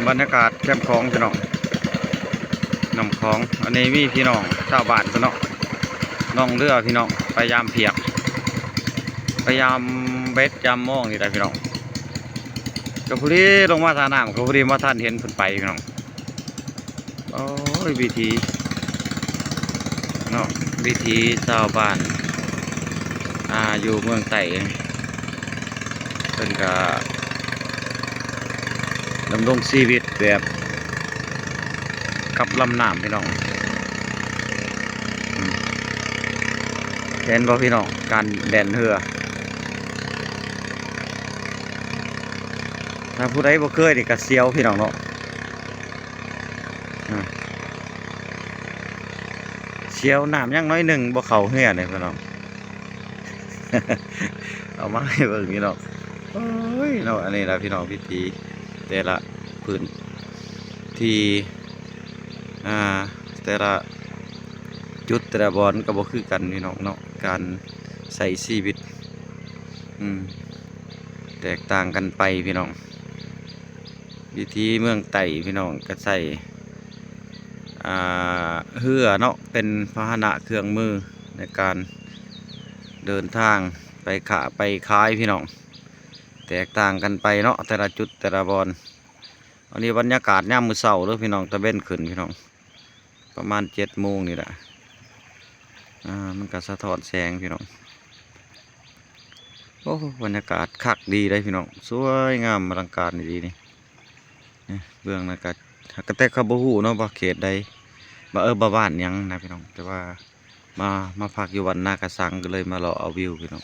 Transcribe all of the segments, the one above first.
ບັນຍາກາດແຄມຂອງພີ່ນ້ອງ ນ້ຳຂອງ. ອັນນີ້ມີພີ່ນ້ອງຊາວບ້ານເພິ່ນເນາະ ລ່ອງເຮືອພີ່ນ້ອງ ໄປຢາມພຽກ ໄປຢາມເບັດຢາມມອງນີ້ແຫຼະພີ່ນ້ອງ. ກໍພໍດີລົງມາທ່ານ້ຳ ກໍພໍດີມາທັນເຫັນເພິ່ນໄປພີ່ນ້ອງ. ໂອ້ຍ ວິຖີເນາະ ວິຖີຊາວບ້ານ ອ່າ ຢູ່ເມືອງໃຕ້ ເພິ່ນກະດຳລົງຊີວິດແບບກັບລຳນ້ຳພີ່ນ້ອງ. ອືມ ເຫັນບໍ່ພີ່ນ້ອງ ການແລ່ນເຮືອ? ຖ້າຜູ້ໃດບໍ່ເຄີຍນີ້ກະສຽວພີ່ນ້ອງເນາະ. ອາ ສຽວນ້ຳຍັງໜ້ອຍໜຶ່ງ ບໍ່ເຂົ້າເຮືອເດ້ພີ່ນ້ອງ. ເອົາມາໃຫ້ເບິ່ງພີ່ນ້ອງ. ໂອ້ຍເນາະ ອັນນີ້ລະພີ່ນ້ອງ ວິຖີແຕ່ລະພື້ນທີ່ ອ່າ ແຕ່ລະຈຸດແຕ່ລະບ່ອນກໍບໍ່ຄືກັນພີ່ນ້ອງເນາະ ການໃຊ້ຊີວິດ ອືມ ແຕກຕ່າງກັນໄປພີ່ນ້ອງ. ວິຖີເມືອງໃຕ້ພີ່ນ້ອງກໍໃຊ້ ອ່າ ເຮືອເນາະ ເປັນພາຫະນະເຄື່ອງມືໃນການເດີນທາງໄປຄ້າໄປຂາຍພີ່ນ້ອງ. ແຕກຕ່າງກັນໄປເນາະ ແຕ່ລະຈຸດແຕ່ລະບ່ອນ. ອັນນີ້ບັນຍາກາດຍາມມື້ເຊົ້າເດີພີ່ນ້ອງ ຕາເວັນຂຶ້ນພີ່ນ້ອງ ປະມານເຈັດໂມງນີ້ແຫຼະ. ອ່າ ມັນກໍສະທ້ອນແສງພີ່ນ້ອງ. ໂອ້ ບັນຍາກາດຄັກດີເດ້ພີ່ນ້ອງ ສວຍງາມອະລັງການດີນີ້. ນີ້ເບື້ອງນັ້ນກໍ ຫາກແຕ່ເຂົາບໍ່ຮູ້ເນາະວ່າເຂດໃດ ວ່າ ເອີ ວ່າບ້ານຫຍັງນະພີ່ນ້ອງ ແຕ່ວ່າມາ ມາພັກຢູ່ວັດນາກະສັງ ກໍເລີຍມາເລາະເອົາວິວພີ່ນ້ອງ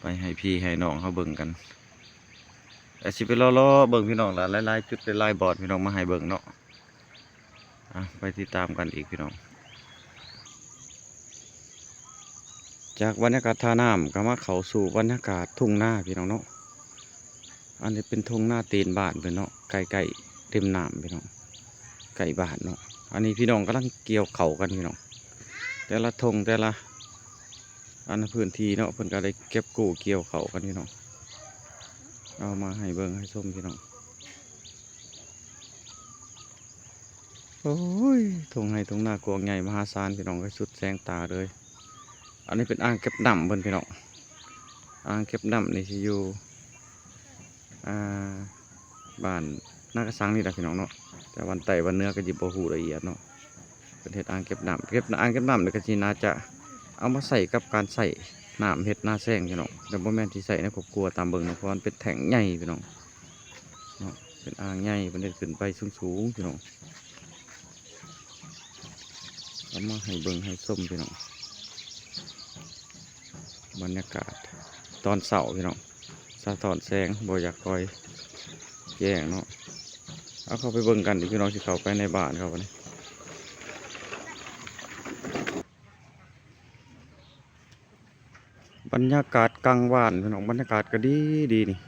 ໄປໃຫ້ພີ່ໃຫ້ນ້ອງເຮົາເບິ່ງກັນ. ແຕ່ຊິໄປເລາະໆເບິ່ງພີ່ນ້ອງລະ ຫຼາຍໆຈຸດ ຫຼາຍໆບ່ອນພີ່ນ້ອງ ມາໃຫ້ເບິ່ງເນາະ. ອ່ະ ໄປຕິດຕາມກັນອີກພີ່ນ້ອງ. ຈາກບັນຍາກາດທ່ານ້ຳກໍມາເຂົ້າສູ່ບັນຍາກາດທົ່ງນາພີ່ນ້ອງເນາະ. ອັນນີ້ເປັນທົ່ງນາຕີນບ້ານເພິ່ນເນາະ ໃກ້ໆລິມນ້ຳພີ່ນ້ອງ ໃກ້ບ້ານເນາະ. ອັນນີ້ພີ່ນ້ອງກຳລັງກ່ຽວເຂົ້າກັນພີ່ນ້ອງ ແຕ່ລະທົ່ງແຕ່ລະ ອັນ ພື້ນທີ່ເນາະ ເພິ່ນກໍໄດ້ເກັບກູ້ກ່ຽວເຂົ້າກັນພີ່ນ້ອງ ເອົາມາໃຫ້ເບິ່ງໃຫ້ຊົມພີ່ນ້ອງ. ໂອ້ຍ ທົ່ງໄຮ່ທົ່ງນາກວ້າງໃຫຍ່ມະຫາສານພີ່ນ້ອງເອີຍ ສຸດແສງຕາເລີຍ. ອັນນີ້ເປັນອ່າງເກັບນ້ຳເພິ່ນພີ່ນ້ອງ ອ່າງເກັບນ້ຳນີ້ຊິຢູ່ ອ່າ ບ້ານນາກະສັງນີ້ລະພີ່ນ້ອງເນາະ ແຕ່ວັນໃຕ້ວັນເໜືອກໍຊິບໍ່ຮູ້ລະອຽດເນາະ. ເພິ່ນເຮັດອ່າງເກັບນ້ຳ ເກັບ ອ່າງເກັບນ້ຳນີ້ກໍຊິໜ້າຈະເອົາມາໃຊ້ກັບການໃຊ້ນ້ຳເຮັດນາແຊງພີ່ນ້ອງ ແຕ່ບໍ່ແມ່ນຊິໃຊ້ໃນຄອບຄົວຕາມເບິ່ງເນາະ ເພາະວ່າມັນເປັນແທ້ງໃຫຍ່ພີ່ນ້ອງເນາະ ເປັນອ່າງໃຫຍ່ເພິ່ນເຮັດຂຶ້ນໄປສູງໆພີ່ນ້ອງ. ເອົາມາໃຫ້ເບິ່ງໃຫ້ຊົມພີ່ນ້ອງ ບັນຍາກາດຕອນເຊົ້າພີ່ນ້ອງ ສະທ້ອນແສງ ບໍ່ຢາກຄ່ອຍແຈ້ງເນາະ. ເອົາ ເຂົ້າໄປເບິ່ງກັນອີກພີ່ນ້ອງ ຊິເຂົ້າໄປໃນບ້ານເຂົາບັດນີ້. ບັນຍາກາດກາງວານພີ່ນ້ອງ ບັນຍາກາດກໍດີດີນີ້.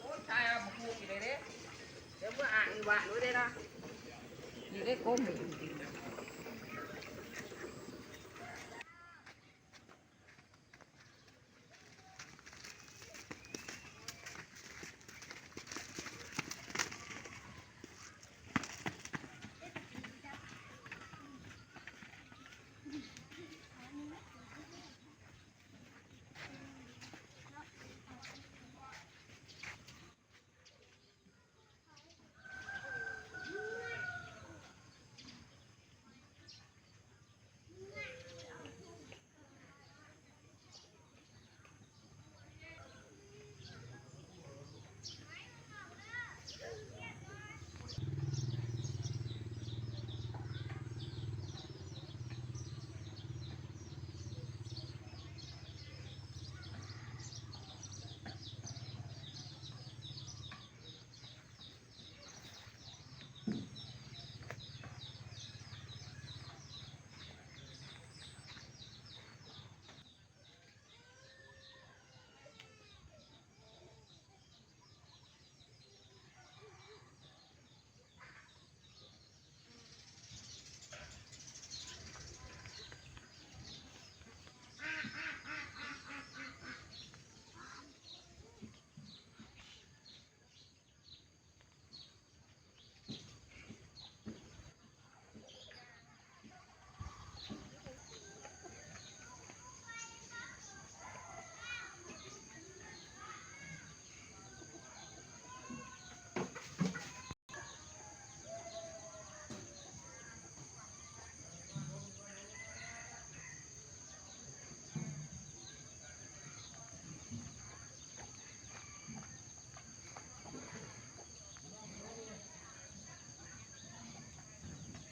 ໂອ້ຍ ຕາຍແລ້ວ ບັກມ່ວງອີກແລ້ວເດ້ ດຽວເມືອອ່າງອີກວະ ຮູ້ໄດ້ລະ. ເດ້ກົ້ມ